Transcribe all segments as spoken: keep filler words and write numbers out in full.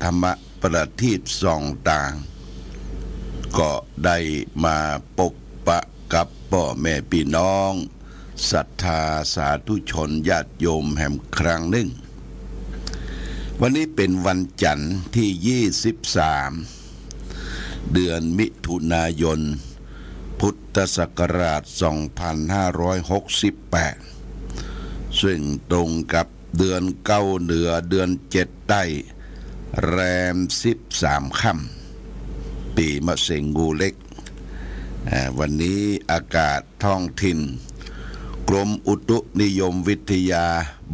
ธรรมประทีปส่องตาง ก็ได้มาปบปะกับป้อแม่ปี้น้องศรัทธาสาธุชนญาติโยมแหมครั้งนึ่ง วันนี้เป๋นวันจันทร์ตี้ยี่สิบสาม เดือนมิถุนายน พุทธศักราชสองพันห้าร้อยหกสิบแปด ซึ่งตรงกับเดือนเก๊าเหนือเดือนเจ็ดใต้ แรมสิบสามค่ำ ปีมะเสงงูเล็ก อ่า วันนี้อากาศท้องถิ่น กรมอุตุนิยมวิทยา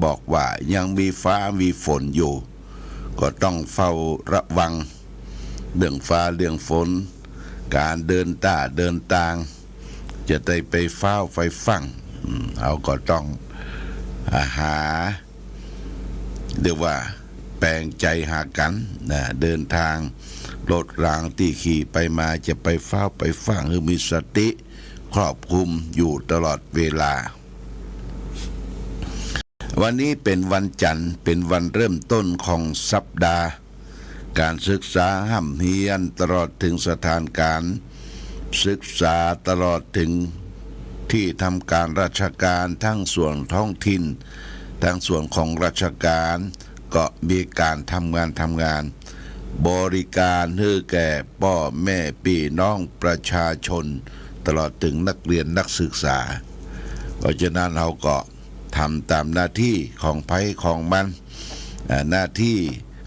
บอกว่ายังมีฟ้ามีฝนอยู่ ก็ต้องเฝ้าระวังเรื่องฟ้าเรื่องฝน ก๋านเดินต้าเดินตาง จะได้ไปฟ้าวไปฟั่ง อืม เฮาก็ต้อง อ่า หา เรียกว่าแปงใจ๋หากั๋นนะ เดินตาง รถรางตี้ขี่ไปมาจะไปฟ้าวไปฟั่ง หื้อมีสติครอบคุมอยู่ตลอดเวลา วันนี้เป๋นวันจันทร์ เป๋นวันเริ่มต้นของสัปดาห์ ก๋านศึกษาฮ่ำเฮียน ตลอดเถิงสถานก๋านศึกษา ตลอดเถิงตี้ทำก๋านราชก๋าน ตังส่วนท้องถิ่น ตังส่วนของราชก๋าน ก็มีก๋านทำงาน ทำงานบริก๋านหื้อแก่ป้อแม่ปี้น้องประชาชน ตลอดเถิงนักเรียนนักศึกษา เพราะฉะนั้นเฮาก็ทำต๋ามหน้าตี้ของใผของมัน อ่า หน้าตี้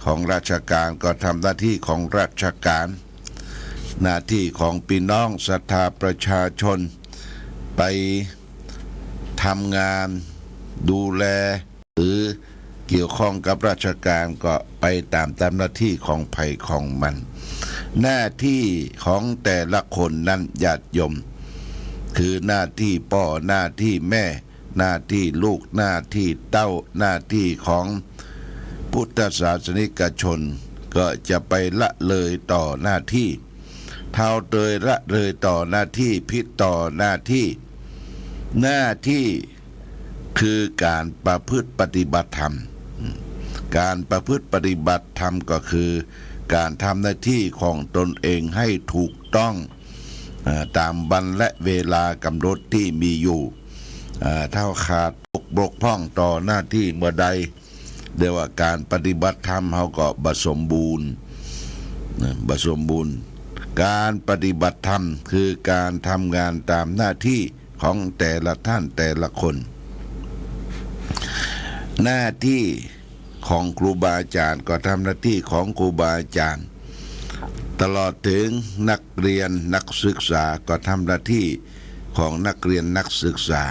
ของราชก๋านก็ทำหน้าตี้ของราชก๋าน หน้าตี้ของปี้น้องศรัทธาประชาชน ไปทำงานดูแล หรือเกี่ยวข้องกับราชก๋านก็ไปต๋าม ต๋ามหน้าตี้ของใผของมัน หน้าตี้ของแต่ละคนนั้นญาติโยม คือหน้าตี้ป้อ หน้าตี้แม่ หน้าตี้ลูก หน้าตี้เต้า หน้าตี้ของพุทธศาสนิกชน ก็จะไปละเลยต่อหน้าตี้ เท่าเตยละเลยต่อหน้าตี้ ผิดต่อหน้าตี้ หน้าตี้คือก๋านประพฤติปฏิบัติธรรม ก๋านประพฤติปฏิบัติธรรมก็คือก๋านทำหน้าตี้ของตนเองให้ถูกต้อง อ่า ต๋ามวันและเวลากำหนดตี้มีอยู่ อ่า ถ้าขาดตกบกพร่องต่อหน้าตี้เมื่อใด เรียกว่าก๋านปฏิบัติธรรมเฮาก็บ่สมบูรณ์ นะ บ่สมบูรณ์ ก๋านปฏิบัติธรรมคือก๋านทำงานต๋ามหน้าตี้ของแต่ละต้านแต่ละคน หน้าตี้ของครูบาอาจ๋ารย์ก็ทำหน้าตี้ของครูบาอาจ๋ารย์ ตลอดเถิงนักเรียนนักศึกษาก็ทำหน้าตี้ของนักเรียนนักศึกษา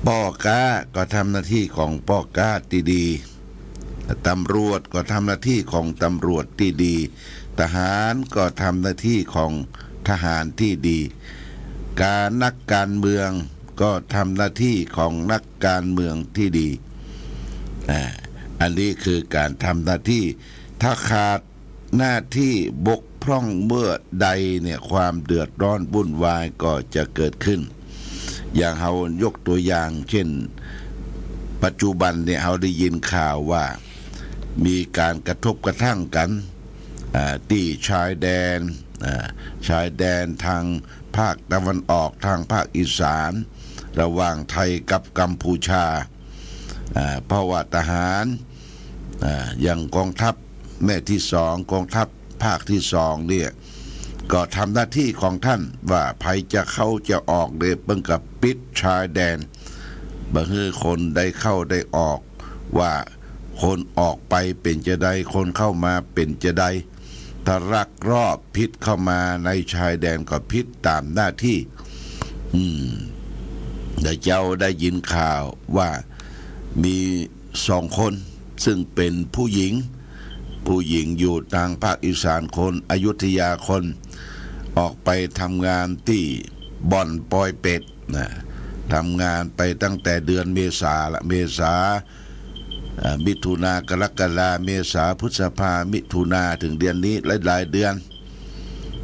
ป้อก๊าก็ทำหน้าตี้ของป้อก๊าตี้ดี ตำรวจก็ทำหน้าตี้ของตำรวจตี้ดี ทหารก็ทำหน้าตี้ของทหารตี้ดี ก๋านนักก๋านเมืองก็ทำหน้าตี้ของนักก๋านเมืองตี้ดี อ่า อันนี้คือก๋านทำหน้าตี้ ถ้าขาดหน้าตี้บกพร่องเมื่อใดเนี่ย ความเดือดร้อนวุ่นวายก็จะเกิดขึ้น อย่างเฮายกตัวอย่างเช่น ปัจจุบันเนี่ยเฮาได้ยินข่าวว่ามีก๋านกระทบกระทั่งกั๋น อ่า ตี้ชายแดน อ่า ชายแดนตางภาคตะวันออก ตางภาคอีสาน ระหว่างไทยกับกัมพูชา อ่า เพราะว่าทหาร อ่า อย่างกองทัพแม่ที่สอง กองทัพภาคที่สองเนี่ย ก็ทำหน้าตี้ของต้านว่าใผจะเข้าจะออกเนี่ย เปิ้นก็ปิดชายแดน บ่หื้อคนได้เข้าได้ออก ว่าคนออกไปเป๋นจาใด คนเข้ามาเป๋นจาใด ถ้าลักลอบผิดเข้ามาในชายแดนก็ผิดต๋ามหน้าตี้ อืม แล้วเจ้าได้ยินข่าวว่ามีสองคน ซึ่งเป๋นผู้หญิง ผู้หญิงอยู่ตางภาคอีสานคน อยุธยาคน ออกไปทำงานตี้บ่อนปอยเปตนะ ทำงานไปตั้งแต่เดือนเมษาละ เมษา เอ่อ มิถุนา กรกฎา เมษา พฤษภา มิถุนา เถิงเดือนนี้หลายๆ เดือน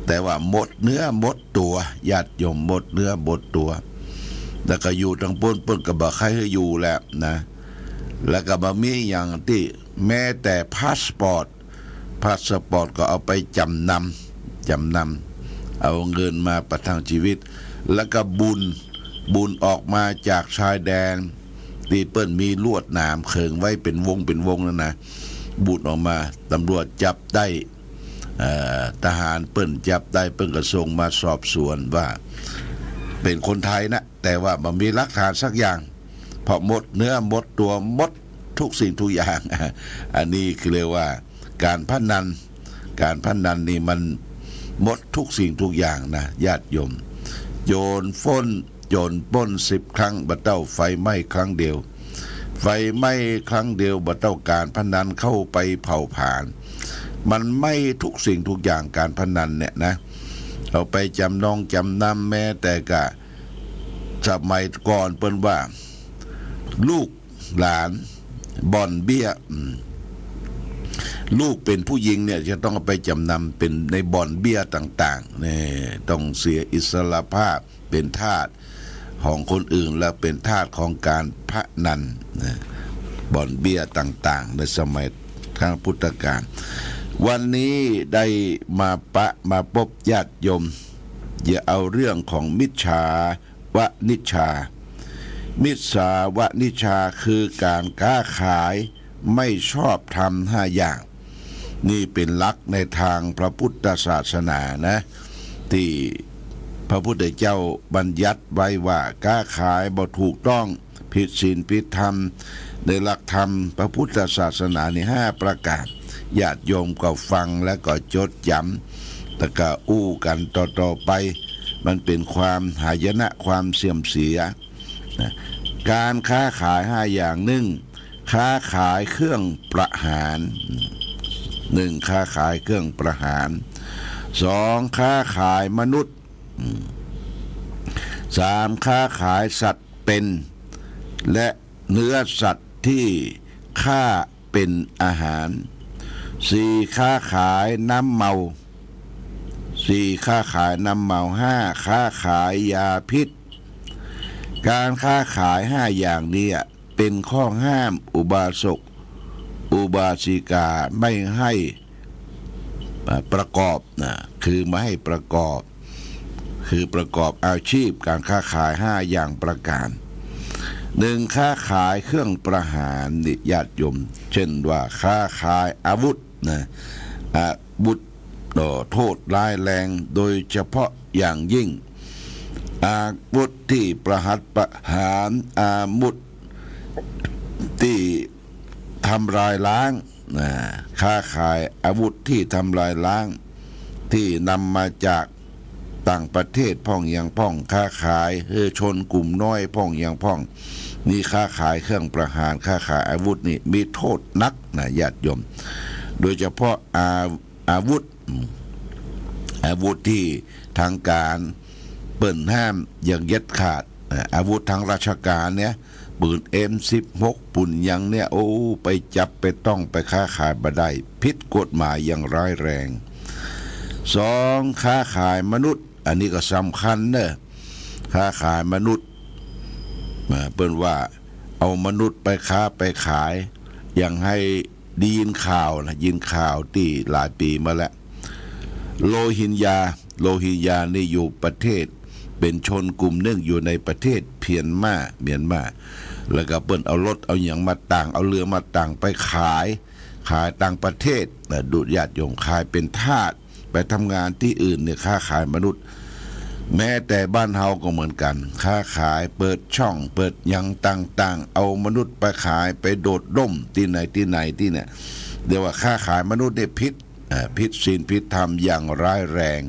แต่ว่าหมดเนื้อหมดตั๋ว ญาติโยม หมดเนื้อหมดตั๋ว แล้วก็อยู่ตางปู้น เปิ้นก็บ่ใค่หื้ออยู่แหละนะ แล้วก็บ่มีหยังตี้ แม้แต่พาสปอร์ต พาสปอร์ตก็เอาไปจ๋ำนำ จ๋ำนำ เอาเงินมาประทังจีวิต แล้วก็บุญ บุญออกมาจากชายแดน ตี้เปิ้นมีลวดหนามเขิงไว้เป๋นวงเป๋นวงนั้นนะ บุญออกมา ตำรวจจับได้ เอ่อ ทหารเปิ้นจับได้ เปิ้นก็ส่งมาสอบสวนว่าเป๋นคนไทยนะ แต่ว่าบ่มีหลักฐานสักอย่าง เพราะหมดเนื้อหมดตั๋วหมดทุกสิ่งทุกอย่าง อันนี้คือเรียกว่าก๋านพนัน ก๋านพนันนี่มันหมดทุกสิ่งทุกอย่างนะ ญาติโยม โจรป้น โจรป้นสิบครั้ง บ่เต้าไฟไหม้ครั้งเดียว ไฟไหม้ครั้งเดียว บ่เต้าก๋านพนันเข้าไปเผาผลาญ มันไหม้ทุกสิ่งทุกอย่าง ก๋านพนันเนี่ยนะ เอาไปจ๋ำนองจ๋ำนำ แม้แต่กะ สมัยก่อนเปิ้นว่า ลูกหลาน บ่อนเบี้ย อืม ลูกเป๋นผู้หญิงเนี่ยจะต้องเอาไปจ๋ำนำเป๋นในบ่อนเบี้ยต่างๆ นี่ ต้องเสียอิสรภาพ เป๋นทาสของคนอื่น และเป๋นทาสของก๋านพนันนะ บ่อนเบี้ยต่างๆ ในสมัยครั้งพุทธกาล วันนี้ได้มาปะมาปบญาติโยม จะเอาเรื่องของมิจฉาวณิชฌา มิจฉาวณิชฌาคือก๋านค้าขายไม่ชอบธรรมห้าอย่าง นี่เป๋นหลักในตางพระพุทธศาสนานะ ตี้พระพุทธเจ้าบัญญัติไว้ว่าค้าขายบ่ถูกต้อง ผิดศีลผิดธรรม ในหลักธรรมพระพุทธศาสนานี่ห้าประก๋าน ญาติโยมก็ฟังแล้วก็จดจ๋ำ แล้วก็อู้กั๋นต่อๆ ไป มันเป๋นความหายนะ ความเสื่อมเสียนะ ก๋านค้าขายห้าอย่าง นึ่ง ค้าขายเครื่องประหาร นึ่ง ค้าขายเครื่องประหาร สอง ค้าขายมนุษย์ สาม ค้าขายสัตว์เป๋น และเนื้อสัตว์ตี้ฆ่าเป๋นอาหาร สี่ ค้าขายน้ำเมา สี่ ค้าขายน้ำเมา ห้า ค้าขายยาพิษ ก๋านค้าขายห้าอย่างเนี้ย เป๋นข้อห้ามอุบาสก อุบาสิกาไม่ให้ อ่า ประกอบนะ คือไม่ให้ประกอบ คือประกอบอาชีพก๋านค้าขายห้าอย่างประก๋าน นึ่ง ค้าขายเครื่องประหารนี่ญาติโยม เช่นว่าค้าขายอาวุธนะ อาวุธ เอ่อ โทษร้ายแรง โดยเฉพาะอย่างยิ่ง อาวุธตี้ประหัตประหาร อาวุธตี้ทำลายล้างนะ ค้าขายอาวุธตี้ทำลายล้าง ตี้นำมาจากต่างประเทศพ่องหยังพ่อง ค้าขายหื้อชนกลุ่มน้อยพ่องหยังพ่อง นี่ค้าขายเครื่องประหาร ค้าขายอาวุธนี่มีโทษหนักนะญาติโยม โดยเฉพาะอา อาวุธ อาวุธตี้ตางก๋านเปิ้นห้ามอย่างเด็ดขาด อ่า อาวุธตางราชก๋านเนี่ย ปืน เอ็มสิบหก ปืนหยังเนี่ย โอ้ ไปจับไปต้องไปค้าขายบ่ได้ ผิดกฎหมายอย่างร้ายแรง สอง ค้าขายมนุษย์ อันนี้ก็สำคัญเนอะ ค้าขายมนุษย์ อ่า เปิ้นว่าเอามนุษย์ไปค้าไปขาย อย่างไฮ ได้ยินข่าวนะ ยินข่าวตี้หลายปี๋มาแล้ว โรฮิงญา โรฮิงญานี่อยู่ประเทศ เป๋นชนกลุ่มนึ่งอยู่ในประเทศเมียนมา เมียนมา แล้วก็เปิ้นเอารถเอาหยังมาตั้ง เอาเฮือมาตั้งไปขาย ขายต่างประเทศนะ ดูญาติโยม ขายเป๋นทาส ไปทำงานตี้อื่นเนี่ย ค้าขายมนุษย์ แม้แต่บ้านเฮาก็เหมือนกั๋น ค้าขายเปิดช่องเปิดหยังต่างๆ เอามนุษย์ไปขาย ไปโดดร่มตี้ไหนตี้ไหนตี้เนี่ย เรียกว่าค้าขายมนุษย์เนี่ยผิด อ่า ผิดศีลผิดธรรมอย่างร้ายแรง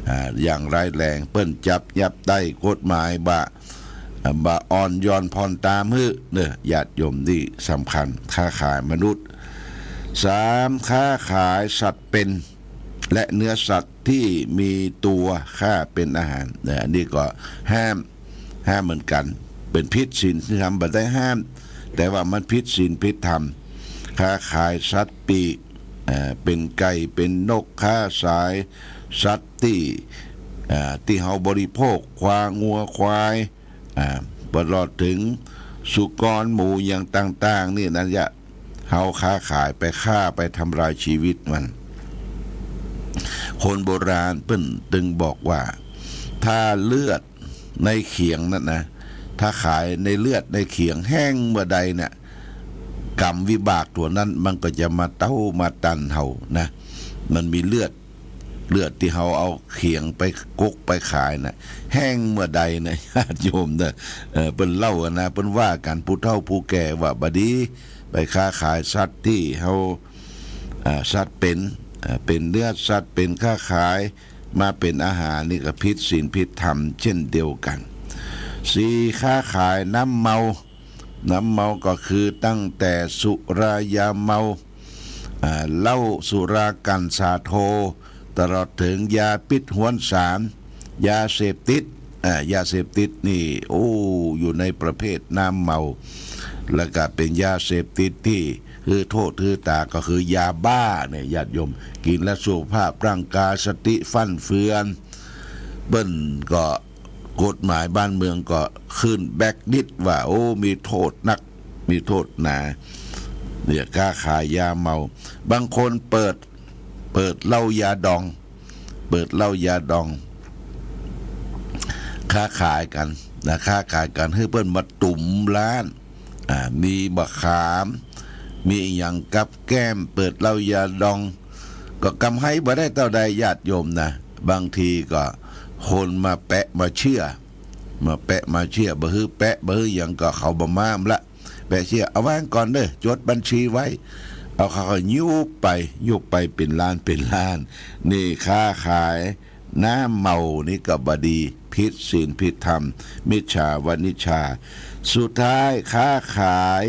อ่า อย่างร้ายแรง เปิ้นจับยับได้ กฎหมายบ่ อ่า บ่อ่อนหย่อนผ่อนตามหื้อเนอะ ญาติโยม นี่สำคัญ ค้าขายมนุษย์ สาม ค้าขายสัตว์เป๋น และเนื้อสัตว์ตี้มีตั๋วฆ่าเป๋นอาหาร นะ อันนี้ก็ห้าม ห้ามเหมือนกั๋น เป๋นผิดศีลผิดธรรม บ่ได้ห้าม แต่ว่ามันผิดศีลผิดธรรม ค้าขายสัตว์ปีก อ่า เป๋นไก่ เป๋นนก ค้าขายสัตว์ตี้ อ่า ตี้เฮาบริโภค ควา งัว ควาย อ่า ตลอดเถิงสุกร หมู หยังต่างๆ นี่นะ จะ เฮาค้าขายไปฆ่าไปทำลายชีวิตมัน คนโบราณเปิ้นตึงบอกว่า ถ้าเลือดในเขียงนั้นนะ ถ้าขายในเลือดในเขียงแห้งเมื่อใดเนี่ย กรรมวิบากตั๋วนั้นมันก็จะมาเต้ามาตันเฮานะ มันมีเลือด เลือดตี้เฮาเอาเขียงไปกกไปขายน่ะ แห้งเมื่อใดนะ ญาติโยมนะ เอ่อ เปิ้นเล่ากั๋นนะ เปิ้นว่ากั๋น ผู้เฒ่าผู้แก่ว่าบ่ดี ไปค้าขายสัตว์ตี้เฮา อ่า สัตว์เป๋น อ่า เป๋นเนื้อสัตว์ เป๋นค้าขาย มาเป๋นอาหารนี่ก็ผิดศีลผิดธรรมเช่นเดียวกั๋น สี่ ค้าขายน้ำเมา น้ำเมาก็คือตั้งแต่สุรายาเมา อ่า เหล้าสุรากั๋นสาโท ตลอดเถิงยาพิษฮวนสาม ยาเสพติด อ่า ยาเสพติดนี่ โอ้ อยู่ในประเภทน้ำเมา แล้วก็เป๋นยาเสพติดตี้หื้อโต้ษหื้อต๋า ก็คือยาบ้าเนี่ย ญาติโยม กิ๋นแล้วสุขภาพร่างกายสติฟั่นเฟือน เปิ้นก็ กฎหมายบ้านเมืองก็ขึ้นแบล็คลิสต์ว่า โอ้ มีโต้ษนัก มีโต้ษหนา เนี่ย ค้าขายยาเมา บางคนเปิด เปิดเหล้ายาดอง เปิดเหล้ายาดอง ค้าขายกั๋นนะ ค้าขายกั๋น หื้อเปิ้นมาตุ๋มร้าน อ่า มีมะขาม มีอะหยังกับแก้ม เปิดเหล้ายาดอง ก็กำไรบ่ได้เต้าใด ญาติโยมนะ บางทีก็คนมาแปะมาเชื่อ มาแปะมาเชื่อ บ่หื้อแปะ บ่หื้อหยัง ก็เขาบ่มาละ แปะเชื่อ เอาวางก่อนเน่อ จดบัญชีไว้ เอา เขาก็ยุบไป ยุบไปเป๋นล้าน เป๋นล้าน นี่ค้าขายน้ำเมานี่ก็บ่ดี ผิดศีลผิดธรรม มิจฉาวานิจฉา สุดท้ายค้าขาย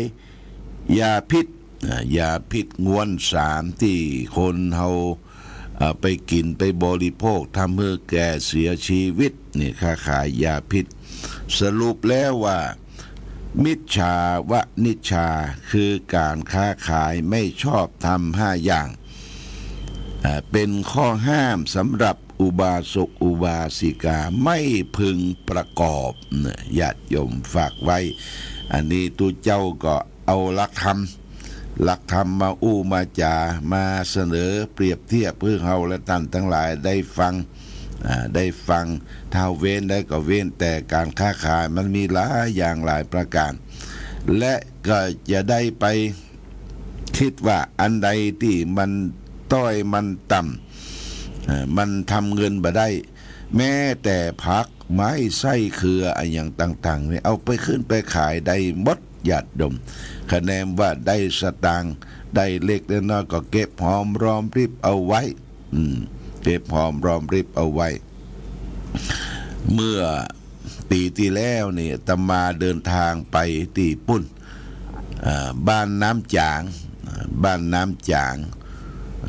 ยาพิษ อ่า ยาพิษงวนสามตี้คนเฮา อ่า ไปกิ๋นไปบริโภคทำหื้อแก่เสียชีวิต นี่ค้าขายยาพิษ สรุปแล้วว่า มิจฉาวานิจฉา คือก๋านค้าขายไม่ชอบธรรมห้าอย่าง อ่า เป๋นข้อห้ามสำหรับอุบาสกอุบาสิกา ไม่พึงประกอบ เนี่ย ญาติโยมฝากไว้ อันนี้ตุ๊เจ้าก็ เอาหลักธรรม หลักธรรมมาอู้มาจ๋า มาเสนอเปรียบเทียบเปื้อเฮาและต้านตังหลายได้ฟัง อ่า ได้ฟัง ถ้าเว้นได้ก็เว้น แต่ก๋านค้าขายมันมีหลายอย่างหลายประก๋าน และก็จะได้ไปกึ๊ดว่าอันใดตี้มันต้อยมันต่ำ เอ่อ มันทำเงินบ่ได้ แม้แต่ผักไม้ไส้เครืออะหยังต่างๆ นี่ เอาไปขึ้นไปขายได้หมด ญาติโยม คะแนนว่าได้สตางค์ ได้เล็กได้น้อยก็เก็บหอมรอมริบเอาไว้ อืม เก็บหอมรอมริบเอาไว้ เมื่อปี๋ตี้แล้วนี่ อาตมาเดินตางไปตี้ปุ้น อ่า บ้านน้ำจ๋าง อ่า บ้านน้ำจ๋าง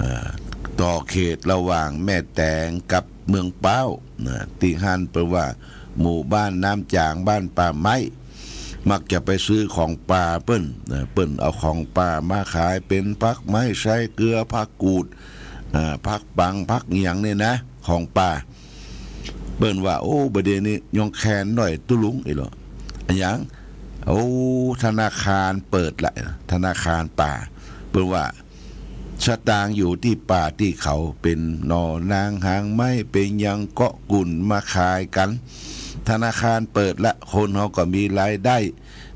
อ่า ต่อเขตระหว่างแม่แตงกับเมืองป๊าว นะ ตี้หั้นเปิ้นว่าหมู่บ้านน้ำจ๋าง บ้านป่าไม้ มักจะไปซื้อของป่าเปิ้น นะ เปิ้นเอาของป่ามาขาย เป๋นผักไม้ไส้เครือ ผักกูด อ่า ผักปัง ผักอะหยังนี่นะ ของป่า เปิ้นว่า โอ้ บ่าเดี่ยวนี้ยองแคลนน้อยตุ๊ลุงอี้ลอ อะหยัง โอ้ ธนาคารเปิดละ ธนาคารป่า เปิ้นว่า สตางค์อยู่ตี้ป่าตี้เขา เป๋นหน่อนางหางไม้ เป๋นหยังเกาะกุ่นมาขายกั๋น ธนาคารเปิดละ คนเฮาก็มีรายได้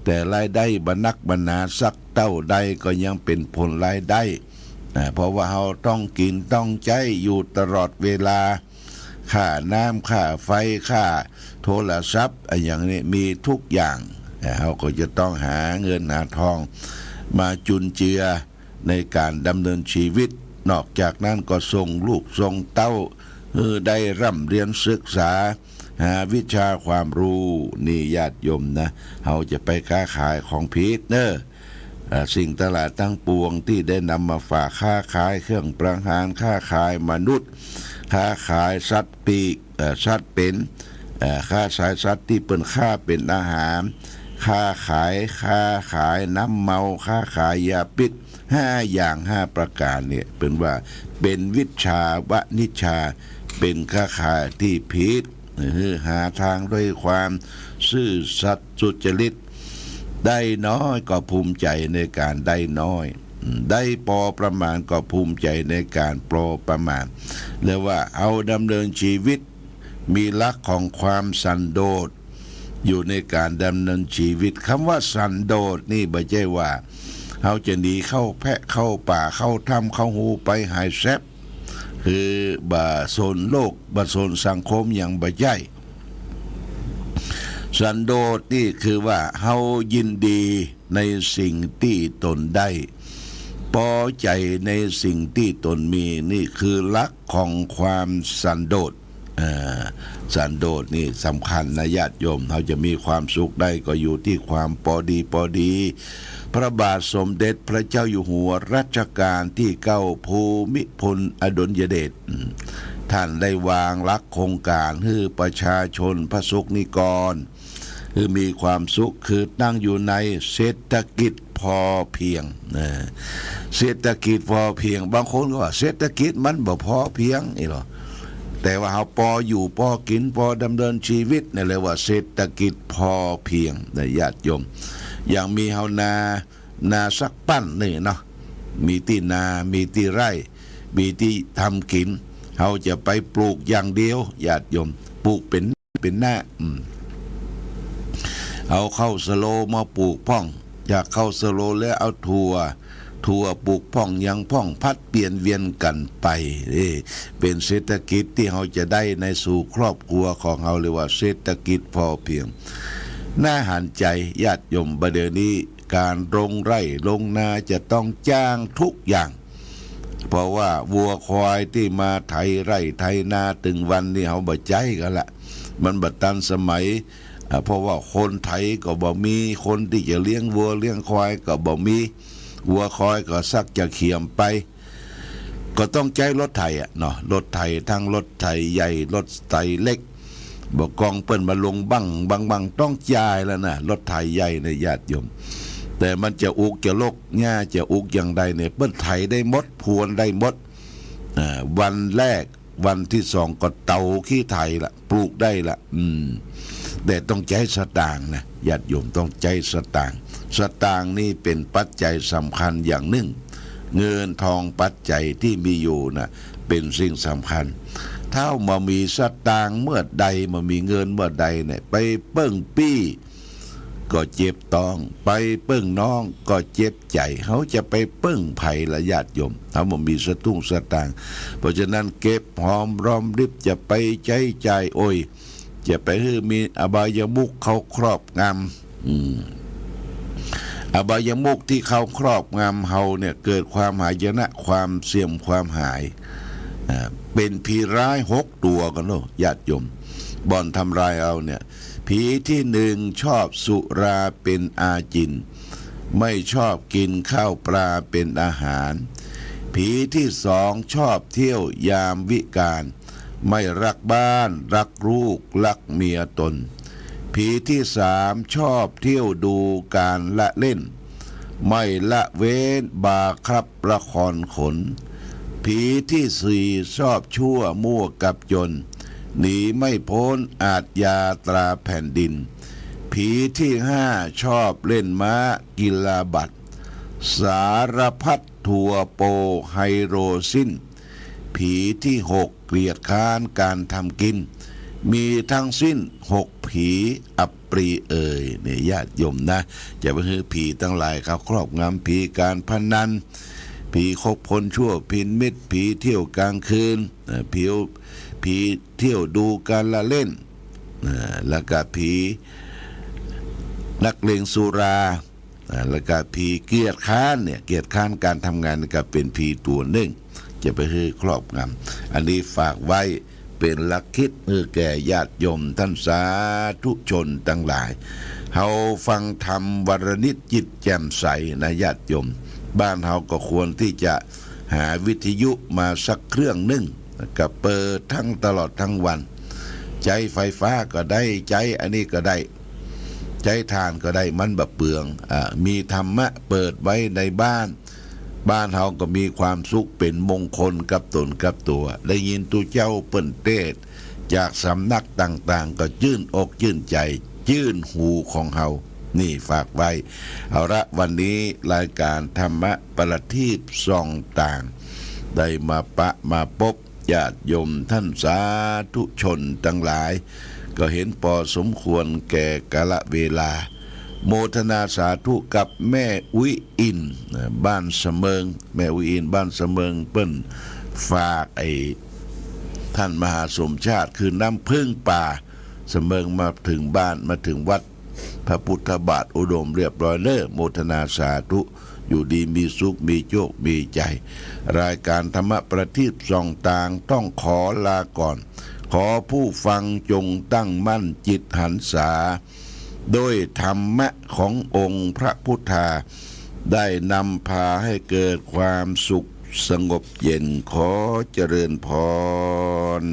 แต่รายได้บ่นักบ่หนาสักเต้าใด ก็ยังเป๋นผลรายได้ อ่า เพราะว่าเฮาต้องกิ๋นต้องใจ๊อยู่ตลอดเวลา ค่าน้ำ ค่าไฟ ค่าโทรศัพท์ อะหยังนี่มีทุกอย่าง อ่า เฮาก็จะต้องหาเงินหาทองมาจุนเจือ ในก๋านดำเนินชีวิต นอกจากนั้นก็ส่งลูกส่งเต้า หื้อได้ร่ำเรียนศึกษา หาวิชาความฮู้ นี่ญาติโยมนะ เฮาจะไปค้าขายของผิดเน่อ อ่า สิ่งตังหลายตังปวงตี้ได้นำมาฝาก ค้าขายเครื่องประหาร ค้าขายมนุษย์ ค้าขายสัตว์ปีก เอ่อ สัตว์เป๋น เอ่อ ค้าขายสัตว์ตี้เปิ้นฆ่าเป๋นอาหาร ค้าขาย ค้าขายน้ำเมา ค้าขายยาพิษ ห้าอย่างห้าประก๋านเนี่ย เปิ้นว่าเป๋นมิจฉาวานิจฉา เป๋นค้าขายตี้ผิด หื้อหาตางด้วยความซื่อสัตย์สุจริต ได้น้อยก็ภูมิใจ๋ในก๋านได้น้อย ได้ปอประมาณก็ภูมิใจ๋ในก๋านปอประมาณ เรียกว่าเฮาดำเนินจีวิต มีหลักของความสันโดษ อยู่ในก๋านดำเนินจีวิต กำว่าสันโดษนี่บ่ใจ้ว่า เฮาจะหนีเข้าแพะเข้าป่าเข้าถ้ำเข้าฮูไปหายแซบ คือบ่สนโลก บ่สนสังคมหยังบ่ใจ้ สันโดษนี่คือว่าเฮายินดีในสิ่งตี้ตนได้ ปอใจ๋ในสิ่งตี้ตนมี นี่คือหลักของความสันโดษ อ่า สันโดษนี่สำคัญนะญาติโยม เฮาจะมีความสุขได้ก็อยู่ตี้ความปอดีปอดี พระบาทสมเด็จพระเจ้าอยู่หัวรัชกาลตี้เก้า ภูมิพลอดุลยเดช อืม ต้านได้วางหลักโครงก๋านหื้อประชาชนพระสงฆ์นิกร หื้อมีความสุข คือตั้งอยู่ในเศรษฐกิจพอเพียง นะ เศรษฐกิจพอเพียง บางคนก็ว่าเศรษฐกิจมันบ่พอเพียง อี้เหรอ แต่ว่าเฮาปออยู่ปอกิ๋นปอดำเนินจีวิต นี่เรียกว่าเศรษฐกิจพอเพียงนะญาติโยม อย่างมีเฮานา นาสักปั้นนึ่งเนาะ มีตี้นา มีตี้ไร่ มีตี้ทำกิ๋น เฮาจะไปปลูกอย่างเดียว ญาติโยม ปลูกเป๋น เป๋นนา อืม เอาข้าวสะโลมาปลูกพ่อง จากข้าวสะโลแล้วเอาถั่ว ถั่วปลูกพ่อง ยังพ่อง ผลัดเปลี่ยนเวียนกั๋นไป เอ้ เป๋นเศรษฐกิจตี้เฮาจะได้ในสู่ครอบครัวของเฮา เรียกว่าเศรษฐกิจพอเพียง น่าหันใจ๋ญาติโยม บ่าเดี่ยวนี้ ก๋านลงไร่ลงนาจะต้องจ้างกู้อย่าง เพราะว่าวัวควายตี้มาไถไร่ไถนาตึงวันนี่เฮาบ่ใจ๊กั๋นละ มันบ่ตันสมัย อ่า เพราะว่าคนไถก็บ่มี คนตี้จะเลี้ยงวัวเลี้ยงควายก็บ่มี วัวควายก็สักจะเขียมไป ก็ต้องใจ๊รถไถอะเนาะ รถไถ ตึงรถไถใหญ่ รถไถเล็ก บ่ากองเปิ้นมาลงบั้ง บั้ง บั้ง ต้องจ่ายแล้วนะ รถไถใหญ่เนี่ยญาติโยม แต่มันจะอุกจะลก หญ้าจะอุกอย่างใดเนี่ย เปิ้นไถได้หมด พรวนได้หมด อ่า วันแรก วันตี้สองก็เต๋าขี้ไถละ ปลูกได้ละ อืม แต่ต้องใจ๊สตางค์นะ ญาติโยม ต้องใจ๊สตางค์ สตางค์นี่เป๋นปัจจัยสำคัญอย่างนึ่ง เงินทองปัจจัยตี้มีอยู่น่ะ เป๋นสิ่งสำคัญ ถ้าบ่มีสตางค์เมื่อใด บ่มีเงินเมื่อใดเนี่ย ไปเปิ้งปี้ ก็เจ็บต๊อง ไปเปิ้งน้องก็เจ็บใจ๋ เฮาจะไปเปิ้งใผละญาติโยม เฮาบ่มีสตุ้งสตางค์ เพราะฉะนั้นเก็บหอมรอมริบ จะไปใจ๊จ่ายโอย จะไปหื้อมีอบายมุขเข้าครอบงำ อืม อบายมุขตี้เข้าครอบงำเฮาเนี่ย เกิดความหายนะ ความเสื่อม ความหาย อ่า เป๋นผีร้ายหกตั๋วกั๋นเนาะญาติโยม บ่อนทำลายเฮาเนี่ย ผีตี้หนึ่ง ชอบสุราเป๋นอาจิณ ไม่ชอบกิ๋นข้าวปลาเป๋นอาหาร ผีตี้สอง ชอบเที่ยวยามวิกาล ไม่รักบ้าน รักลูก รักเมียตน ผีตี้สาม ชอบเที่ยวดูก๋านละเล่น ไม่ละเว้นบาร์คลับละครขน ผีตี้สี่ ชอบชั่วมั่วกับจน หนีไม่พ้นอาชญาตราแผ่นดิน ผีตี้ห้า ชอบเล่นม้ากีฬาบัตร สารพัดถั่วโปไฮโดรซิน ผีตี้หก เกลียดคร้านก๋านทำกิ๋น มีทั้งสิ้นหกผี อัปรีเอ่ย เนี่ยญาติโยมนะ จะไปหื้อผีตังหลายเข้าครอบงำ ผีก๋านพนัน ผีคบคนชั่ว ผีมิจฉา ผีเที่ยวก๋างคืน เอ่อ ผี ผีเที่ยวดูก๋านละเล่น เอ่อ แล้วก็ผีนักเลงสุรา อ่า แล้วก็ผีเกียจคร้านเนี่ย เกียจคร้านก๋านทำงานนี่ก็เป๋นผีตั๋วนึ่ง จะไปหื้อครอบงำ อันนี้ฝากไว้เป๋นหลักคิดหื้อแก่ญาติโยมต้านสาธุชนตังหลาย เฮาฟังธรรมวันละนิดจิตแจ่มใสนะญาติโยม บ้านเฮาก็ควรตี้จะหาวิทยุมาสักเครื่องนึ่ง ก็เปิดตึงตลอดตึงวัน ใจ๊ไฟฟ้าก็ได้ ใจ๊อันนี้ก็ได้ ใจ๊ถ่านก็ได้ มันบ่เปลือง อ่า มีธรรมะเปิดไว้ในบ้าน บ้านเฮาก็มีความสุขเป๋นมงคลกับต๋นกับตั๋ว ได้ยินตุ๊เจ้าเปิ้นเตสน์จากสำนักต่างๆ ก็จื้นอกจื้นใจ๋ จื้นหูของเฮา นี่ฝากไว้ เอาละ วันนี้รายการธรรมะประทีปส่องตาง ได้มาปะมาปบญาติโยมท่านสาธุชนตังหลาย ก็เห็นปอสมควรแก่กาลเวลา โมทนาสาธุกับแม่อุ๊ยอิน บ้านสะเมิง แม่อุ๊ยอิน บ้านสะเมิง เปิ้นฝากไอ้ท่านมหาสมชาติ คือน้ำผึ้งป่า สะเมิงมาเถิงบ้าน มาเถิงวัดพระพุทธบาทอุดมเรียบร้อยเน้อ โมทนาสาธุ อยู่ดีมีสุข มีโชค มีชัย รายการธรรมะประทีปส่องตางต้องขอลาก่อน ขอผู้ฟังจงตั้งมั่นจิตหันษา ด้วยธรรมะขององค์พระพุทธา ได้นำพาให้เกิดความสุขสงบเย็น ขอเจริญพร